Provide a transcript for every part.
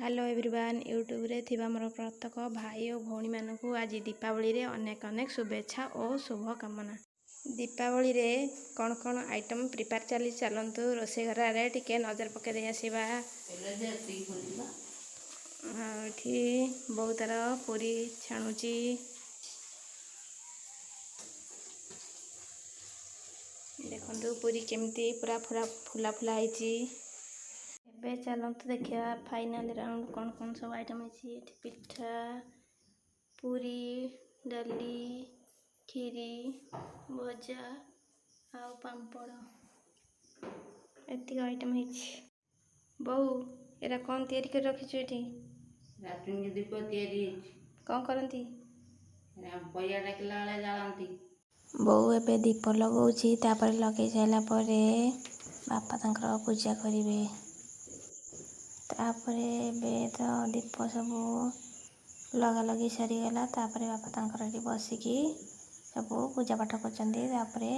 Hello everyone, ୟୁଟ୍ୟୁବରେ ଥିବା ମୋର ପ୍ରତ୍ୟେକ ଭାଇ ଓ ଭଉଣୀମାନଙ୍କୁ ଆଜି ଦୀପାବଳିରେ ଅନେକ ଅନେକ ଶୁଭେଚ୍ଛା ଓ ଶୁଭକାମନା। ଦୀପାବଳିରେ କ'ଣ କ'ଣ ଆଇଟମ୍ ପ୍ରିପେୟାର ଚାଲିଛି, ଚାଲନ୍ତୁ ରୋଷେଇ ଘର ଆଡ଼େ ଟିକେ ନଜର ପକାଇ ଦେଇ ଆସିବା। ଆଉ ଏଠି ବୋଉ ତାର ପୁରୀ ଛାଣୁଛି। ଦେଖନ୍ତୁ, ପୁରୀ କେମିତି ପୁରା ପୁରା ଫୁଲା ଫୁଲା ହେଇଛି। ଏବେ ଚାଲନ୍ତୁ ଦେଖିବା ଫାଇନାଲ୍ ରାଉଣ୍ଡ କ'ଣ କ'ଣ ସବୁ ଆଇଟମ୍ ହେଇଛି ଏଠି। ପିଠା, ପୁରୀ, ଡାଲି, କ୍ଷୀରି, ଭଜା ଆଉ ପାମ୍ପଡ଼, ଏତିକି ଆଇଟମ୍ ହେଇଛି। ବୋଉ, ଏଇଟା କ'ଣ ତିଆରି କରି ରଖିଛୁ ଏଠି? ରାଚୁଙ୍ଗି ଦୀପ ତିଆରି ହେଇଛି। କ'ଣ କରନ୍ତି? ପଇଆ ଡାକିଲା ବେଳେ ଜାଳନ୍ତି। ବୋଉ ଏବେ ଦୀପ ଲଗାଉଛି। ତାପରେ ଲଗେଇ ସାରିଲା ପରେ ବାପା ତାଙ୍କର ପୂଜା କରିବେ। ତାପରେ ଏବେ ତ ଦୀପ ସବୁ ଲଗାଲଗି ସରିଗଲା। ତାପରେ ବାପା ତାଙ୍କର ଏଠି ବସିକି ସବୁ ପୂଜା ପାଠ କରୁଛନ୍ତି। ତାପରେ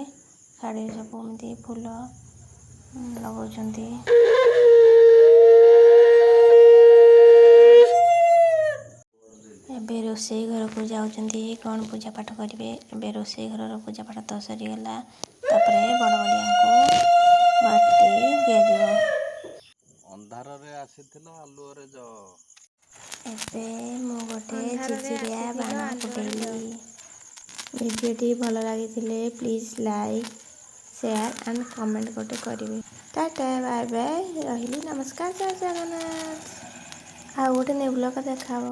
ଶାଢ଼ୀରେ ସବୁ ଏମିତି ଫୁଲ ଲଗାଉଛନ୍ତି। ଏବେ ରୋଷେଇ ଘରକୁ ଯାଉଛନ୍ତି, କ'ଣ ପୂଜା ପାଠ କରିବେ। ଏବେ ରୋଷେଇ ଘରର ପୂଜା ପାଠ ତ ସରିଗଲା। ତାପରେ ବଡ଼ ବଡ଼ିଆଙ୍କୁ ବାଟି ଦିଆଯିବ। ଅନ୍ଧାରରେ ଆସିଥିଲ, ଆଲୁଅରେ ଯାଅ। ଏବେ ମୁଁ ଗୋଟେ ଝିରିଝିରିଆ ବାଣ ଫୁଟେଇଲି। ଭିଡ଼ିଓଟି ଭଲ ଲାଗିଥିଲେ please like, share and comment ଗୋଟେ କରିବେ। ଟାଟା, ବାଏ ବାଏ, ରହିଲି, ନମସ୍କାର, ଜୟ ଜଗନ୍ନାଥ। ଆଉ ଗୋଟେ ନ୍ୟୁ ବ୍ଲଗ୍ ଦେଖାହେବ।